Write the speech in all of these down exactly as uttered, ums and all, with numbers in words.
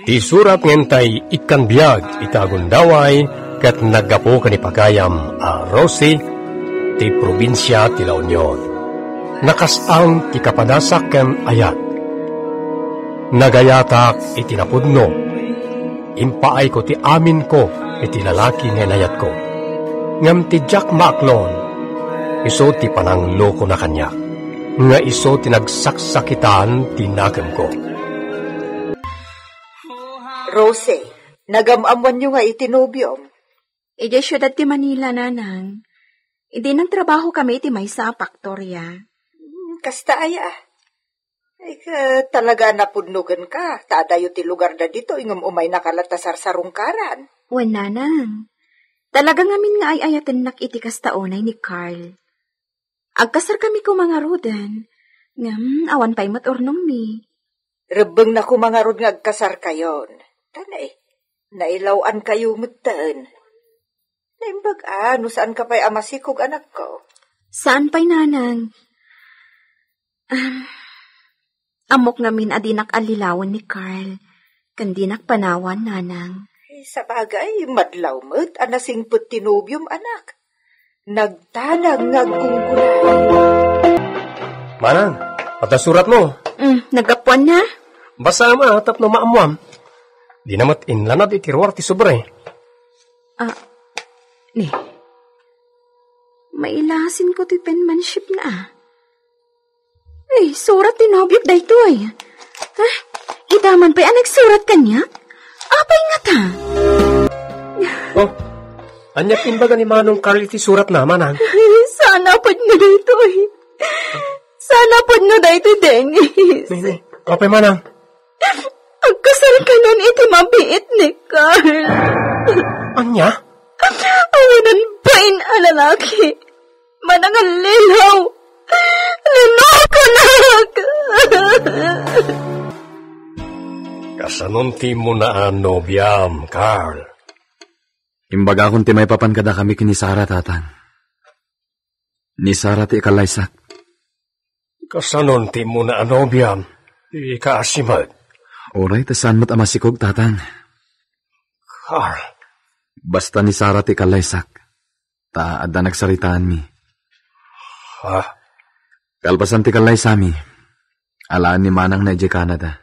Ti surat nga intay ikkan biag ita gundaway ket naggapu ken ni pagayam a Rosie ti probinsia ti La Union. Nakasaan ti kapadasak ken ayat. Nagayatak iti napudno. Impaayko ti aminko iti lalaki nga inayatko. Ngem ti diak maaklon, isu ti pananglokona kaniak, nga isu ti nagsaksakitan ti nakemko. Rose, nagam-ammoanyo nga iti nobiom? Idiay siudad ti Manila, nanang. Idi nagtrabaho kami iti maysa a faktoria. Hmm, kasta aya? Ay, ka, talaga napudno kenka, ta adayo ti lugarda ditoy, ngem umaynaka latta sarsarungkaran. Wen, nanang. Talaga ngamin nga ay-ayatennak iti kasta unay ni Carl. Agkasarkami koma ngaruden, ngem awan pay met urnongmi. Rebbengna koma ngarud nga agkasarkayon. Ta nai-, nailaw-ankayo metten. Naimbag a, no saanka pay a masikog, anakko. Saan pay, nanang. Ah, ammok ngamin a dinak allilawen ni Carl, ken dinak panawan, nanang. Eh, sabagay, madlaw met a nasingpet ti nobiom, anak. Nagtanag nga aggungguna. Manang, adda suratmo. Mm, naggapuanna? Basaem a tapno maammoam. Dina met inlanad iti ruar ti sobre. Ah, ni. Mailasinko ti penmanshipna, ah. Ay, surat ti nobiok daytoy. Ah, ita man pay a nagsurat kaniak? Apay ngata? Oh, ania ti imbaga ni Manong Carl iti suratna, manang? Ay, saan a pudno daytoy. Saan a pudno daytoy, Dennis. Ni, ni. Apay, manang? Agkasarkayon iti mabiit ni Carl. Ania? Awanan bain a lalaki. Manangallilaw. Linokonak. Kasanon ti immuna a nobiam, Carl? Imbagakon ti maipapan kadakami ken ni Sara, tatang. Ni Sara ti ikallaysak. Kasanon ti immuna a nobiam, ikaasimek? Uray ta saan met a masikog, tatang. Carl. Basta ni Sara ti ikallaysak. Ta adda nagsaritaanmi. Ha? Kalpasan ti kallaysami, alaen ni manangna idiay Canada.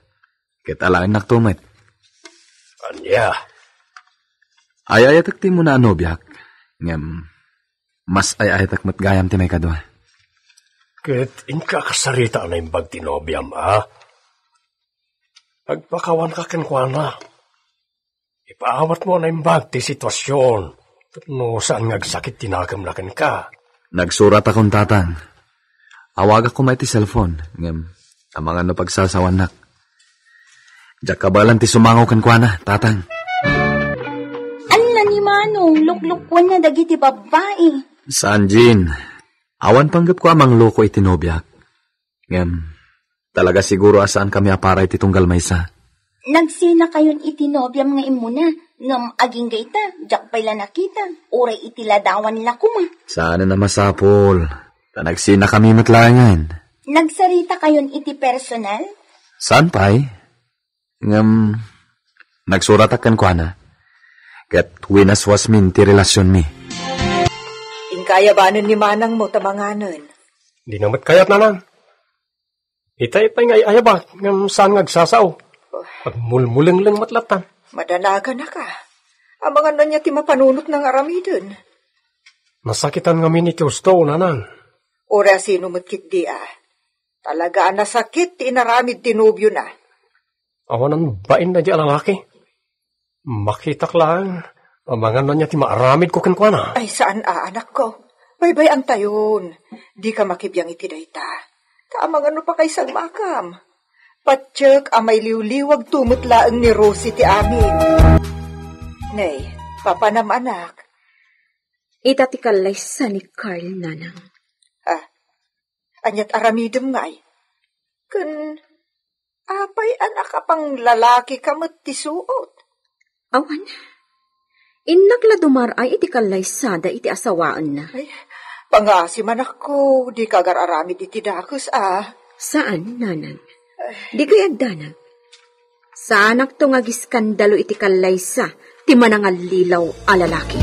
Ket alaennakto met. Ania? Ay-ayatek ti immuna a nobiak, ngem mas ay-ayatek met gayam ti maikadua. Ket inka kasarita a naimbag ti nobiam, a? Agpakawanka kenkuana. Ipaawatmo a naimbag ti situasion tapno saan nga agsakit ti nakemna kenka. Nagsuratakon, tatang. Awagak koma iti cellphone, ngem amangan no pagsasawanak. Diak kabaelan ti sumango kenkuana, tatang. Anna ni Manong, luklukuenna dagiti babbai. Saan, Jean. Awan panggepko a mangloko iti nobiak. Ngem, talaga siguro a saankami a para iti tunggal maysa. Nagsinakayon iti nobiam nga immuna, ngem agingga ita, diak pay la nakita, uray iti ladawan la koma. Saanen a masapul, ta nagsinakami met laengen. Nagsaritakayon iti personal? Saan pay? Ngem, nagsuratak kenkuana, ket winaswasmin ti relasionmi. Inka ayabanen ni manangmo ta manganen. Dina met kayat, nanang. Itay pay nga ay-ayabak ngem saan nga agsasao. Agmulmulengleng met latta. Madanaganaka. Amangan ania ti mapanunotna nga aramiden? Nasakitan ngamin iti husto, nanang. Uray a sino met ketdi a. Talaga a nasakit ti inaramid ti nobiona. Awanan bain daydi a lalaki. Makitak laeng, amangan ania ti maaramidko kenkuana. Ay, saan a, anakko. Baybay-antayon. Dika makibiang iti dayta. Ta amangan no pakaisagmakam. Patiek a mailiwliwagto met laeng ni Rosie ti amin. Nay, papanam, anak. Ita ti kallaysa ni Carl, nanang. Ah, aniat aramidem ngay? Ken apay a nakapanglalakika met ti suot? Awan. Innak la dumar-ay iti kallaysada iti asawaenna. Ay, pangaasim, anakko, dika agar-aramid iti dakes a. Saan, nanang. Dikay agdanag. Saanakto nga agiskandalo iti kallaysa ti manangallilaw a lalaki.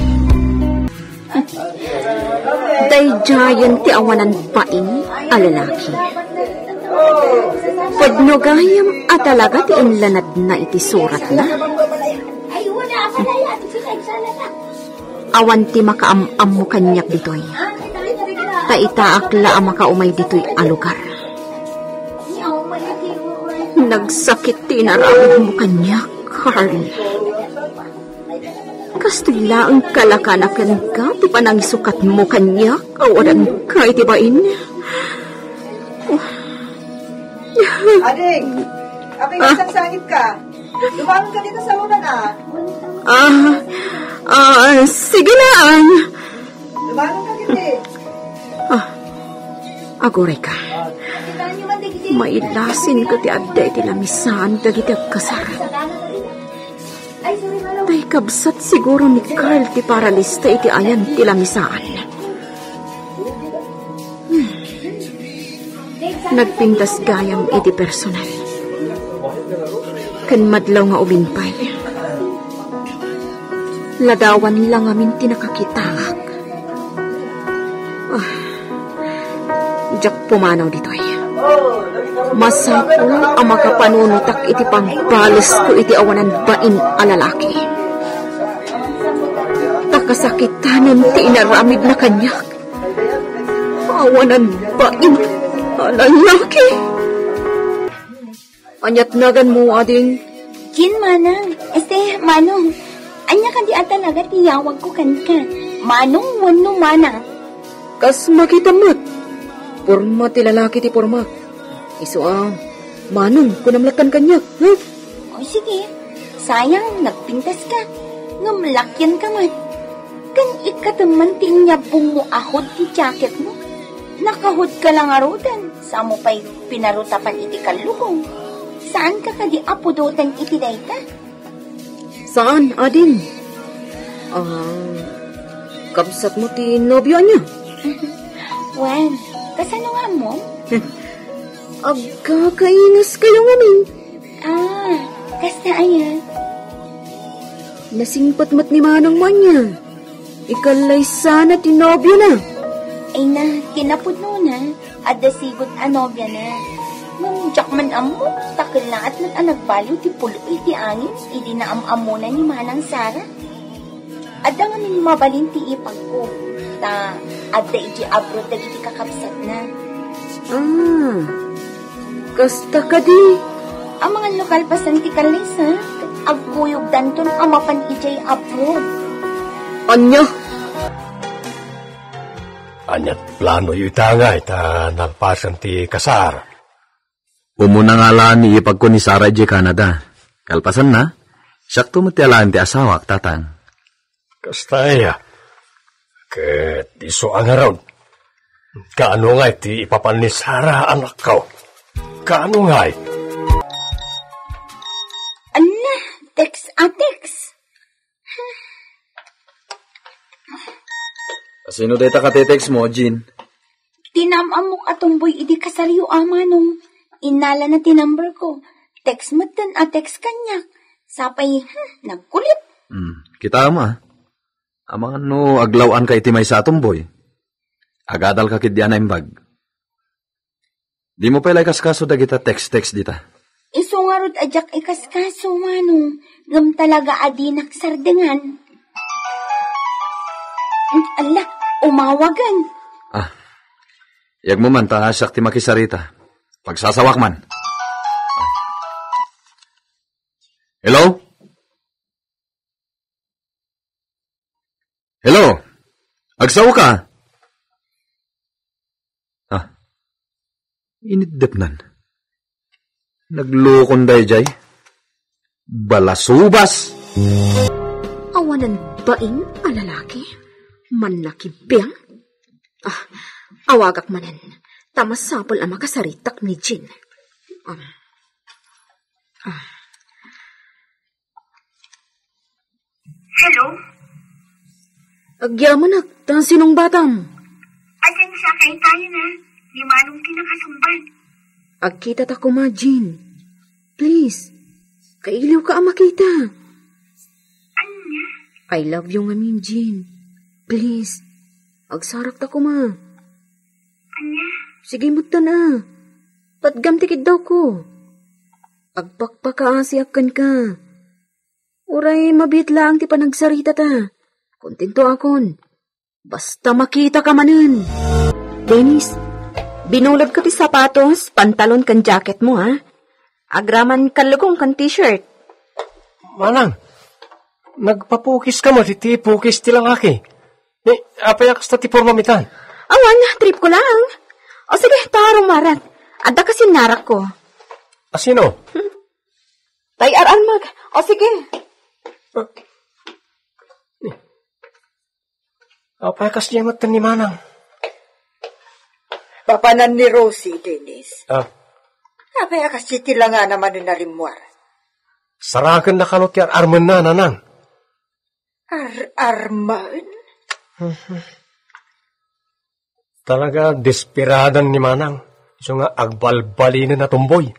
Daydiayen ti awanan bain a lalaki. Pudno gayam a talaga ti inlanadna iti suratna. Awan ti makaam-ammo kaniak ditoy. Ta itaak la a makaumay ditoy a lugar. Nagsakit ti inaramidmo kaniak, Carl. Kastoy laeng kalakanakenka ti panangisukatmo kaniak a wadanka iti bain. Ading, apay, ah, masangsangit ka? Dumangan ka dita sa unan, ah. Ah, ah, sige na, Ang. Dumangan ka dita. Ah, aguray ka. Mailasin ka ti adda iti lamisaan dagiti agkasar. Tay kabsat siguro ni Carl ti paralista iti ayan ti lamisaan. Hmm. Nagpintas gayam iti personal. Ken madlaw nga ubing pay, ladawan la ngamin ti nakakitaak. Ah, diak pumanaw ditoy. Masapul a makapanunotak iti pagbalesko iti awanan bain a lalaki. Ta kasakitanen ti inaramidna kaniak. Awanan bain a lalaki. Ania't naganmo, ading? Jean, manang. Este, manong. Ania kadi a talaga ti yawagko kenka? Manong wenno manang? Kas makitam met. Porma ti lalaki ti pormak. Isu a, manong, kunam lattan kaniak, ha? O, sige. Sayang, nagpintas ka. Ngem lakian ka met. Ken ikkatem man ti inyabong mo a hood ti jacket mo. Nakahud ka la ngaruden, sa mo pay pinarutapan iti kallukong. Saan ka kadi a pudotan iti dayta? Saan, ading? Ah, kabsat mo ti nobio ania? Wen, kasano nga ammom? Agkakaingas kayo ngamin. Ah, kasta aya? Nasingpet met ni manang mo ania. Ikallay sana ti nobiona. Ay na, kinapudnona, adda sigud a nobiana. Ngem diak man ammo, ta kellaat met a nagbaliw ti pul-oy ti angin idi naam-ammona ni Manang Sara. Adda ngamin mabalin ti ipagko, ta adda idiay abroad dagiti kakabsatna. Ah, kasta kadi? Amangan no kalpasan ti kallisak, agkuyogdanton a mapan idiay abroad. Ania? Ania't planoyo ita ngay ta nalpasen ti kasar? Umuna nga alaen ni ipagko ni Sara idiay Canada. Kalpasanna, siakto met ti alaen ti asawak, tatang. Kasta aya. Ket isu a ngarud, kaano ngay ti ipapan ni Sara, anakko? Kaano ngay? Anna, text a text. Sino dayta ka-text mo, Jean? Ti naam-ammok a tumboy idi kasaryo a manong. Innalana ti number ko. Text metten a text kaniak. Sapay, hmm, nagkulit. Hmm, kitaem a. Amangan no aglaw-anka iti maysa a tumboy. Agadalka ketdi a naimbag. Dimo pay la ikaskaso dagita text-text dita. Isu ngarud a diak ikaskaso, manong, ngem talaga a dinak sardengan. Alla, umawagen. Ah, iyagmo man ta siak ti makisarita. Pagsasawak man. Hello? Hello? Agsaoka? Ah, iniddepnan. Naglukon daydiay. Balasubas! Awanan bain a lalaki? Mannakibiang? Ah, awagak manen. Ta masapul a makasaritak ni Jean. Um, ah. Hello? Agyamanak, ta sinong batam? Asensia kay tayo na, ni Manong kinakasumban. Agkita ta kuma, Jean. Please. Kailiwka a makita. Ania? I love you ngamin, Jean. Please, agsarakta koma. Ania? Sige metten a. Patgam ti kiddawko. Agpakpakaasiak kenka. Uray mabiit laeng ti panagsaritata. Kontentoakon. Basta makitaka manen. Dennis, binulodko ti sapatos, pantalon ken jacketmo, ha? Agraman kallukong ken t-shirt. Manang, nagpapukiska met iti pukis ti lalaki. Ni, apay a kasta ti pormam itan? Awan, tripko laeng. O sige, ta rumarak. Adda kas innarakko. A sino? Tay ar-armek. O sige. Apay a kasdiay met ni Manang? Papanan ni Rosie, Dennis. Ah. Apay a kasdiay ti langana manen a rimmuar? Sarakenna kano ti ar-armenna, Nanang. Ar-armen? Talaga, desperadan ni Manang. Isu nga agbalbalinen a tumboy.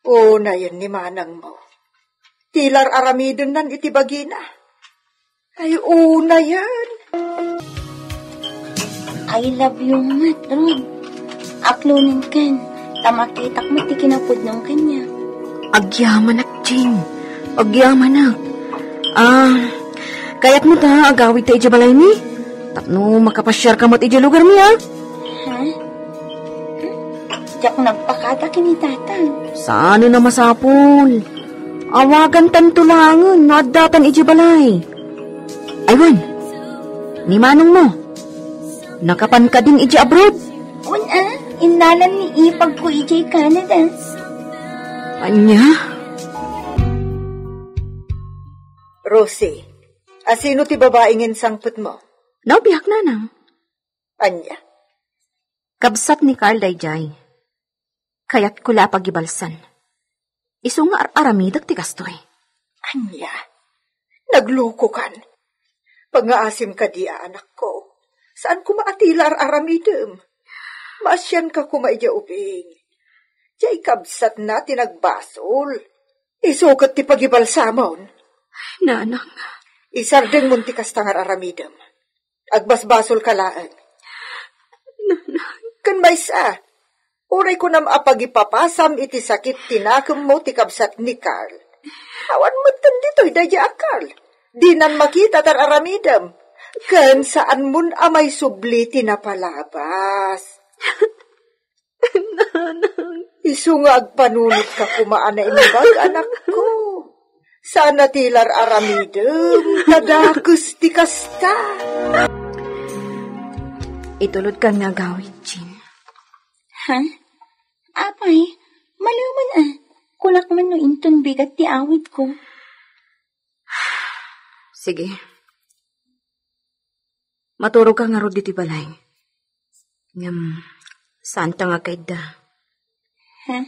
Unayen ni Manangmo. Ti lar-aramidennan iti bagina. Ay, unayen. I love you met, Rod. Aklonenkan, ta makitak met ti kinapudnong kaniak. Agyamanak, Jean. Agyamanak. Ah, kayatmo ta agawidta idiay balaymi? Tapno makapasiarka met idiay lugarmi, a? Ha? Diak nagpakada ken ni Tatang. Saanen a masapul. Awagantanto laengen no addatan idiay balay. Ay wen, ni manongmo, nakapan kadin idiay abroad? Wen a, innalan ni ipagko idiay Canada. Ania? Rosie, asino ti babai nga insangpetmo? Nabiak, Nanang. Ania? Kabsat ni Carl daydiay. Kayatko la a pagibalsan. Isu nga ar-aramidek ti kastoy. Ania? Naglokokan. Pangngaasim kadi a anakko. Saan koma a ti la ar-aramidem. Maasianka koma idiay ubing. Diay kabsatna ti nagbasol. Isu ket ti pagibalsamon. Nanang. Isardengmon ti kasta nga ar-aramidem. Agbasbasolka laeng. Nanang. Ken maysa, uray kunam a pagipapasam iti sakit ti nakemmo ti kabsat ni Carl. Awan metten ditoy daydiay a Carl. Dinan makita ti ar-aramidem. Ken saanmon a maisubli ti napalabas. Nanang. Isu nga agpanunotka koma a naimbag, anakko. Saan a ti lar-aramidem, ta dakes ti kasta. Itulodkan nga agawid, Jean. Ha? Apay, malemen a. Kunak man no inton bigat ti awidko. Sige. Maturogka ngarud ditoy balay. Ngem, saanta nga agkaidda. Ha?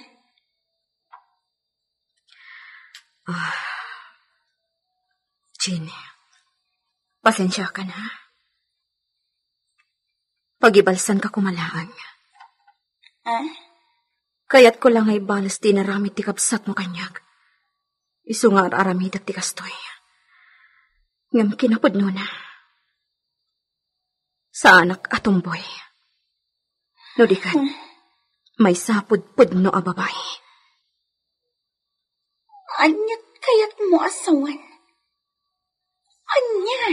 Ah, Jean, pasensiakan, ha? Pagibalsanka koma laeng. Ah? Kayatko la nga ibales ti inaramid ti kabsatmo kaniak. Isu nga ar-aramidek ti kastoy. Ngem kinapudnona, saanak a tumboy. No di ket, maysa a pudpudno a babai. Ania ti kayatmo a sawen? Ania?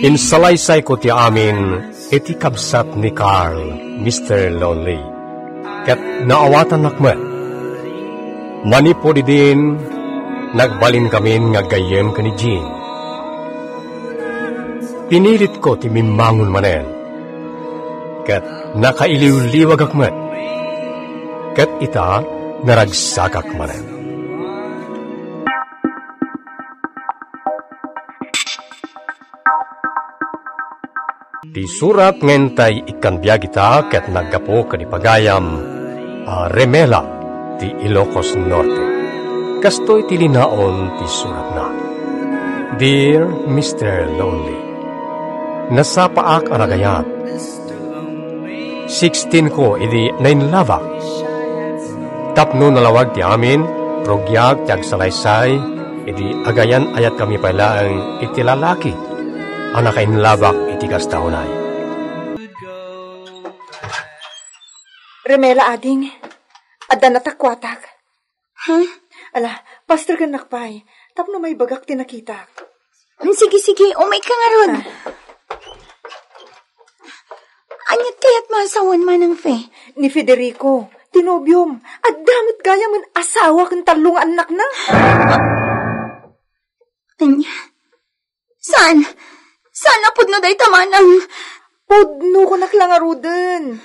Insalaysayko ti amin iti kabsat ni Carl, Mister Lonely, ket naawatannak met. Manipud idin, nagbalinkamin nga aggayyem ken ni Jean. Pinilitko ti mimmangon manen, ket nakailiwliwagak met. Ket ita, naragsakak manen. Ti surat nga intay ikkan biag ita ket naggapu ken ipagayam a Remela ti Ilocos Norte. Kastoy ti linaon ti suratna. Dear Mister Lonely, nasapaak a nagayat. Sixteen ko idi nainlabak. Tapno nalawag ti amin, Rugiak ti agsalaysay, idi agayan-ayatkami pay laeng iti lalaki a nakainlabak iti kasta unay. Remela, ading, adda natakuatak. Ha? Ala, pastergennak pay, tapno maibagak ti nakitak. Sige, sige, umay ka ngarud. Ah. Ania ti kayatmo a sawen, Manang Fe? Ni Federico, ti nobiom, adda met gayamen asawa ken tallo nga annakna. Ania? Saan? Saan a pudno dayta, Manang? Pudno, kunak la ngaruden.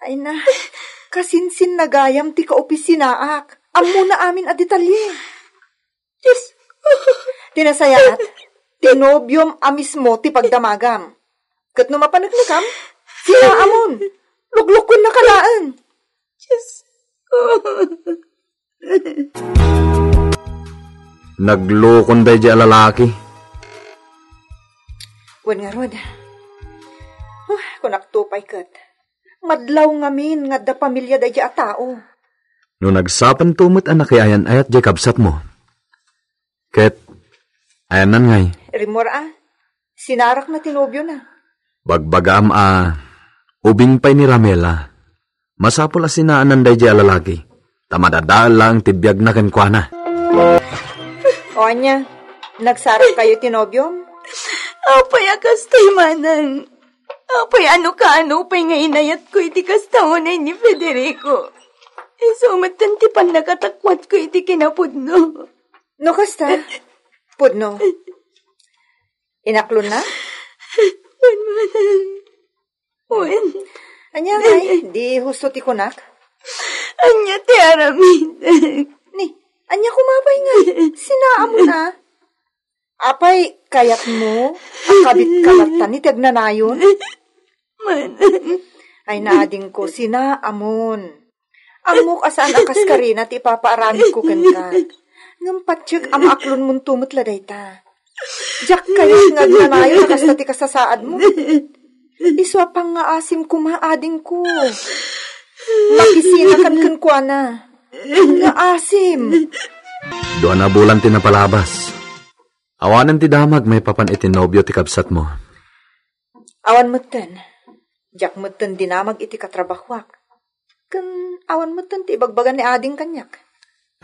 Ay na, kasinsin na gayam ti kaopisinaak. Ammona amin a detalye. Diyos ko. Ti nasayaat, ti nobiom a mismo ti pagdamagam. Ket no mapaneknekam, sinaamon. Luklukon na ka laeng. Diyos ko. Naglukon daydi a lalaki. Wen ngarud. Huh, kunakto pay ket. Madlaw ngamin nga adda pamilia daydi a tao. No nagsapanto met a nakiayan-ayat diay kabsatmo. Ket, ayannan ngay? Rimmuar a, sinarakna ti nobiona. Bagbagaam a, ubing pay ni Ramela. Masapul a sinaanan daydi a lalaki, ta madadael laeng ti biagna kenkuana. O ania, nagsarakkayo ti nobiom? Apay a kastoy, Manang? Apay, ano kaano pay nga inayatko iti kasta unay ni Federico? Isu metten ti pannakatakuatko iti kinapudno. No kasta, pudno. Inaklonna? Wen, Manang. Wen. Ania ngay, di husto ti kunak? Ania ti aramidek? Ni, ania koma pay ngay? Sinaamon a. Apay, kayatmo a kabitka latta ni ti agnanayon? Manang. Ay, naadingko, sinaamon. Ammok a saan a kaskarina ti ipapaaramidko kenka. Ngem patiek a maaklonmonto met la dayta. Diak kayat nga agnanayon a kasta ti kasasaadmo. Isu a pangngaasim koma, adingko. Makisinakan kenkuana. Pangngaasim. Dua na bulan ti napalabas. Awanen ti damag maipapan iti nobio ti kabsatmo. Awan metten. Diak metten dinamag iti katrabahuak. Ken awan metten ti ibagbaga ni ading kaniak.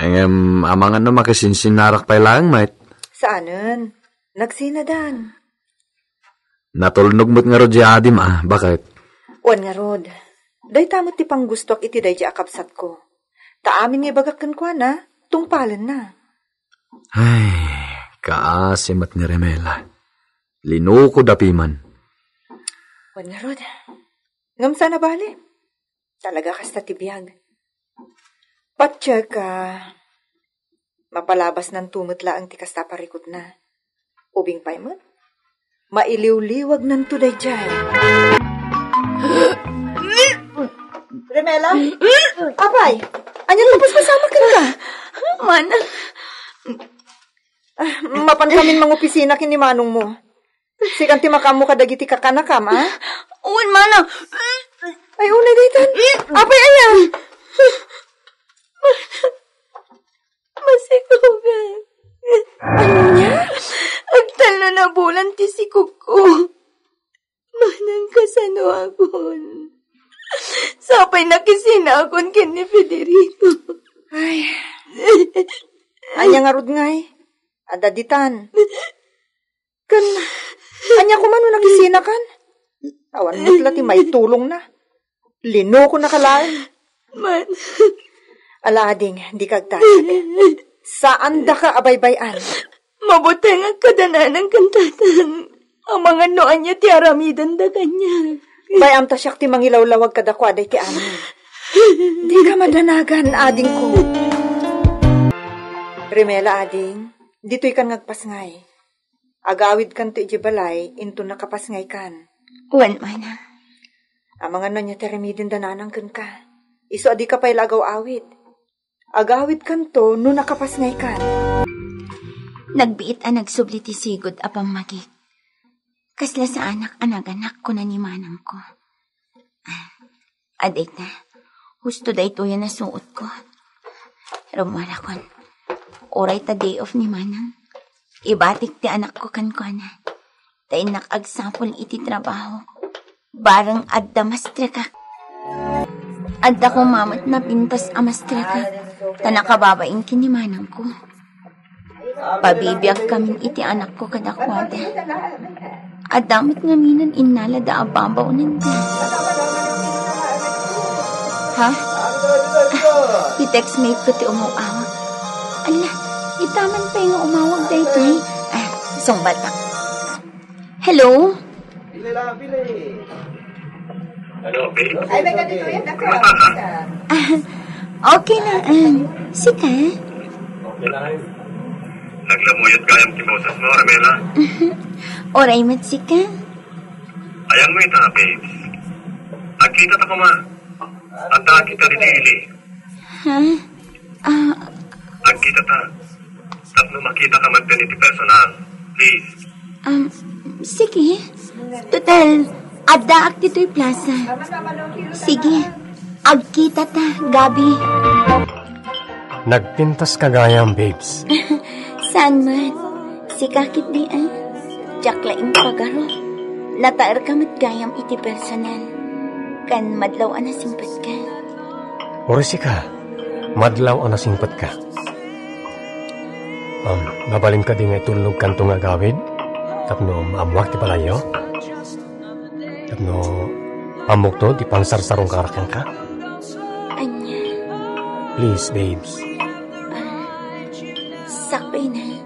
Ngem, amangan no makisinsinarak pay laeng met? Saanen. Nagsinadan. Natulnog met ngarud diay adim a, baket? Wen ngarud. Dayta met ti panggustoak iti daydi a kabsatko. Ta amin nga ibagak kenkuana, tungpalenna. Ay, kaasi met ni Remela. Linukoda piman. Wen ngarud. Ngem saan a bale. Talaga kasta ti biag. Patiek a mapalabasnanto met laeng ti kasta a parikutna. Ubing pay met, mailiwliwagnanto daydiay. Remela? Apay, ania ti napaspasamak kenka? Manang. Ah, mapankamin mangopisina ken ni manongmo. Sikan ti makaammo kadagiti kakanakam, a? Wen, Manang. Ay, unay daytan. Apay aya? Masikugan. Ania? Agtallo na bulan ti sikugko. Manang, kasanoakon? Sapay nakisinakon ken ni Federico. Ay. Ania ngarud ngay? Adda ditan. Ken, ania koma no nakisinakan? Awan met la ti maitulongna. Linukona ka laeng. Man. Ala, ading, dika agtatag. Saandaka a baybay-an. Mabutengak kada nanang ken tatang. Amangan no ania ti aramidenda kaniak. Bay-am ta siak ti mangilawlawag kadakuada iti amin. Dika madanagan, adingko. Remela, ading, ditoykan nga agpasngay. Agawidkanto idiay balay inton nakapasngaykan. Wen, Manang. Amangan no ania ti aramidenda nanang kenka. Isu a dika pay la agaw-awid. Agawidkanto no nakapasngaykan. Nagbiit a nagsubli ti sigud a pammagik. Kasla saanak a naganak, kuna ni manangko. Ah, adayta, husto daytoy a nasuotko. Rummuarakon. Uray ta day off ni Manang, ibatik ti anakko kenkuana. Ta innak agsapul iti trabaho. Bareng adda mastrekak. Adda koma met napintas a mastrekak, ta nakababain ken ni manangko. Pabibiagkamin iti anakko kadakuada. Adda met ngaminen innalada a babawnenda. Ha? Ah, ti textmate ko ti umaw-awag. Ala, itaman pay nga umawag daytoy. Ah, sungbatak. Hello? Bili lang, bili. Hello, babe. Ay, may ganito yan. Ako, kumusta ka? Ah, okay na, ah. Sika? Okay lang. Naglamuyot gayam ti boses mo, Remela. Uray met sika. Ayanmo ita, babes. Agkita ta koma. Adda kita didi ili. Ha? Ah, Agkita ta. Tapno makita ka man iti personal. Please. Um, sige. Total, addaak ditoy plaza. Sige. Agkita ta, Gabi. Nagpintas ka gayam, babes. Saan met? Sika ketdi, ah. Diak laeng pagaro. Nataerka met gayam iti personal. Ken madlaw a nasingpetka. Uray sika, madlaw a nasingpetka. Um, mabalin kadi nga itulnogkanto nga agawid? Tapno maammoak ti balayyo? Tapno ammokto ti pansarsarungkak kenka? Ania? Please, babes. Ah, sakbay na.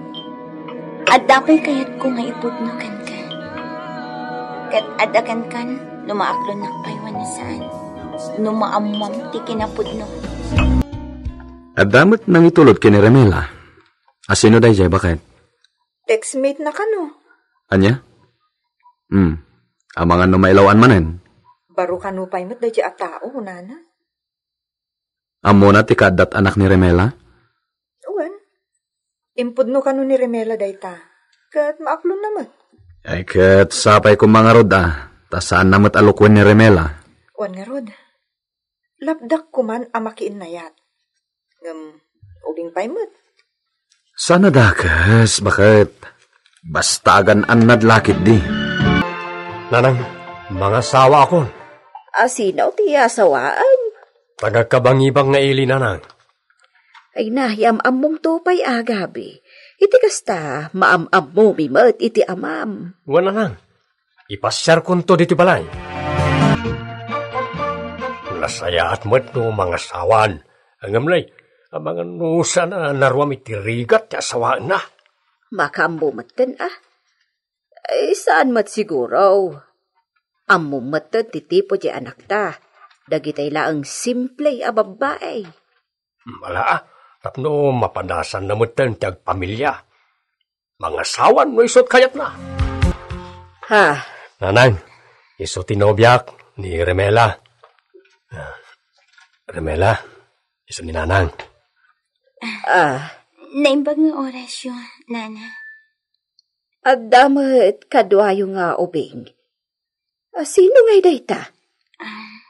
Adda pay kayatko nga ipudno kenka. Ket adda kenkan no maaklonnak pay wenno saan. No maammoam ti kinapudno. Adda met nangitulod ken ni Remela. A sino daydiay, baket? Textmate na kano. Ania? Hmm. Amangan no mailaw-an manen? Baro kano pay met daydiay a tao, nana. Ammona ti kaaddat anak ni Remela? Wen. Impudno kano ni Remela dayta. Ket maaklonna met. Ay, ket sapay koma ngarud a, ta saanna met a lukuen ni Remela. Wen ngarud. Lapdak koman a makiinnayat. Ngem, ubing pay met. Saan a dakes, baket? Basta agan-annad la ketdi. Nanang, mangasawaakon. A sino ti asawaem? Taga-Kabangibang nga ili, nanang. Ay na, yam-ammomto pay a, Gabi. Iti kasta, maam-ammomi met iti amam. Wen, nanang. Ipasiarkonto ditoy balay. Nasayaat met no mangasawan. Ngem lay, amangan no saan a naruam iti rigat ti asawaenna. Makaammo metten a. Ay, saan met siguro. Ammo metten ti tipo ti anakta. Dagitay laeng simple a babbai. Ala, tapno mapadasanna metten ti agpamilia. Mangasawan no isu ti kayatna. Ha? Nanang, isu ti nobiak, ni Remela. Ah, Remela, isu ni Nanang. Ah. Naimbag nga orasyo, Nana. Adda met kaduayo nga ubing. A, sino ngay dayta? Ah,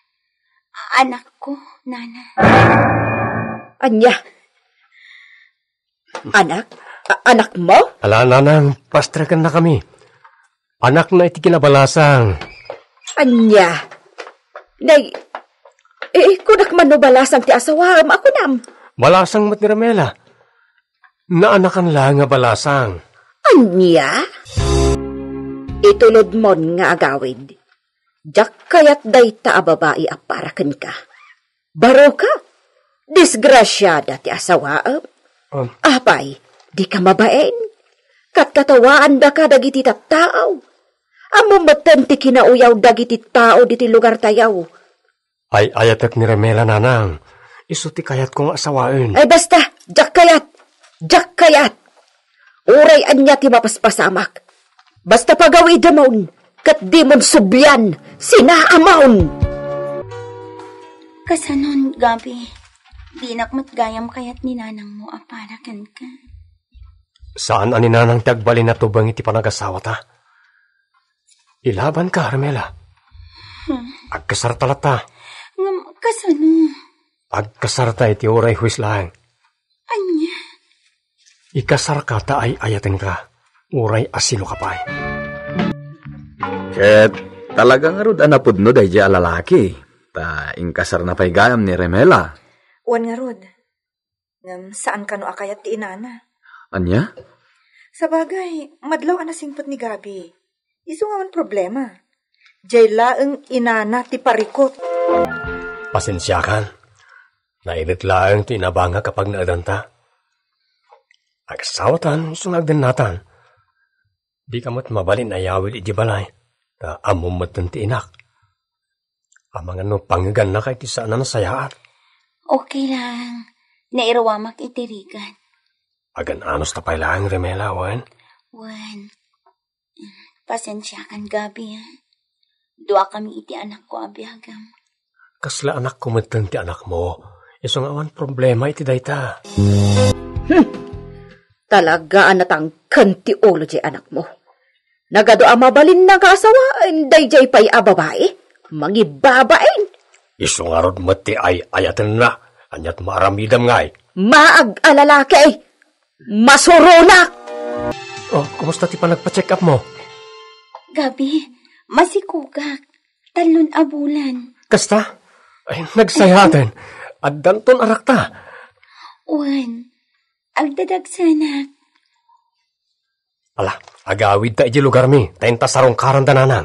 anakko, Nana. Ania? Anak? A-, anakmo? Ala, nanang, pastrekennakami. Anakna iti kinabalasang. Ania? Nay, eh, kunak man no balasang ti asawaem a kunam? Balasang met ni Remela. Naanakan la nga balasang. Ania? Itulodmon nga agawid. Diak kayat dayta a babai a para kenka. Baroka, disgrasiada ti asawaem. Um. Apay, dika mabain? Katkatawaandaka dagiti tattao. Ammom metten ti kinauyaw dagiti tao ditoy lugartayo. Ay-ayatek ni Remela, nanang. Isu ti kayatko nga asawaen. Ay, basta! Diak kayat! Diak kayat! Uray ania ti mapaspasamak. Basta pagawidemon, ket dimon sublian, sinaamon! Kasanon, Gabi? Dinak met gayam kayat ni nanangmo a para kenka. Saan a ni nanang ti agbalin a tubeng iti panagasawata. Ilabanka, Carmela. Hmm. Agkasarta latta. Ngem kasano? Agkasarta iti uray huis laeng. Ania? Ikasarka ta ay-ayatenka, uray asinoka pay. Ket talaga ngarud a napudno daydiay a lalaki, ta inkasarna pay gayam ni Remela. Wen ngarud, ngem saan kano a kayat ti inana. Ania? Sabagay, madlaw a nasingpet ni Gabi. Isu nga awan problema. Diay laeng inana ti parikut. Pasensiakan. Nailet laeng ti inabangak a pagnaedanta. Agasawatan, isu nga agdennatan. Dika met mabalin a yawid idiay balay, ta ammom metten ti inak. Amangan no pangngegannaka iti saan a nasayaat. Okay lang. Nairuamak iti rigat. Agan-anos ta pay laeng, Remela, wen? Wen. Pasensiakan, Gabi, a. Duakami iti anakko a biagam. Kasla anakko metten ti anakmo. Isu nga awan problema iti dayta. Hmm. Talaga a natangken ti ulo diay anakmo. Nagadu a mabalinna nga asawaen daydiay pay a babai. Mangibabain. Isu ngarud met ti ay-ayatenna. Aniat maaramidam ngay? Maag a lalaki. Masuronak! Oh, kumusta ti panagpa-check up mo? Gabi, masikugak. Tallon a bulan. Kasta? Ay, nagsayaten. Addanton arakta. Wen, agdadagsanak. Ala, agawid ta iti lugar mi, ta inta sarungkaran dananan.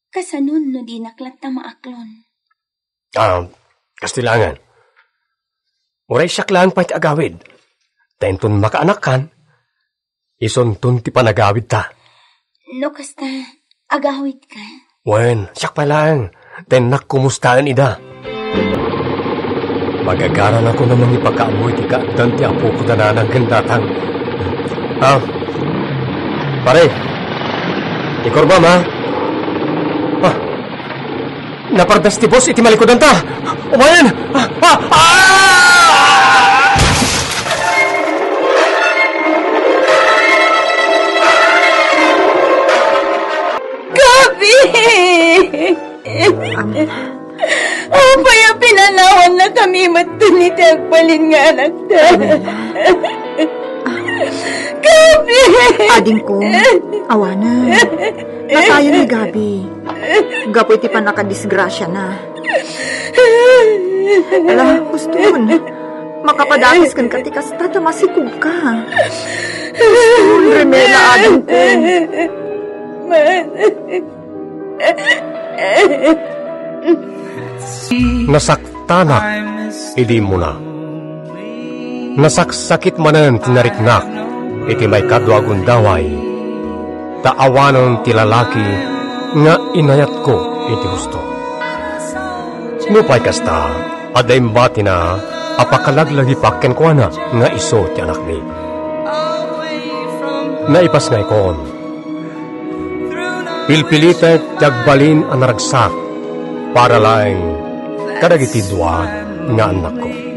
Kasanon no dinak latta maaklon? Ah, kastilangan. Uray siak laeng pay ti agawid. Ta inton makaanakkan, isunton ti panagawidta. No kasta, agawidka? Wen, siak pay laeng. Ta innak kumustaen ida. Magagaranakon a mangipakaammo iti kaaddan ti apok dananan ken datang. Ah, pare, ikurbam, ha? Ah, napardas ti boss iti malikudanta. Umayen! Ah, ah, ah! Gabi! Apay a pinanawannakami metten iti agbalin nga anakta? Gabi! Adingko, awanen. Natayen ni Gabi. Gapu iti pannakadisgrasiana. Ala, huston. Makapadakes kenka ti kasta ta masikugka. Huston, Remela, adingko. Nasaktanak idi immuna. Nasaksakit manen ti nariknak iti maikadua a gundaway, ta awanen ti lalaki nga inayatko iti husto. Nupay kasta, adda imbatina a pakalaglagipak kenkuana nga isu ti anakmi. Naipasngayko, pilpilitek ti agbalin a naragsak para laeng kadagiti dua nga annakko.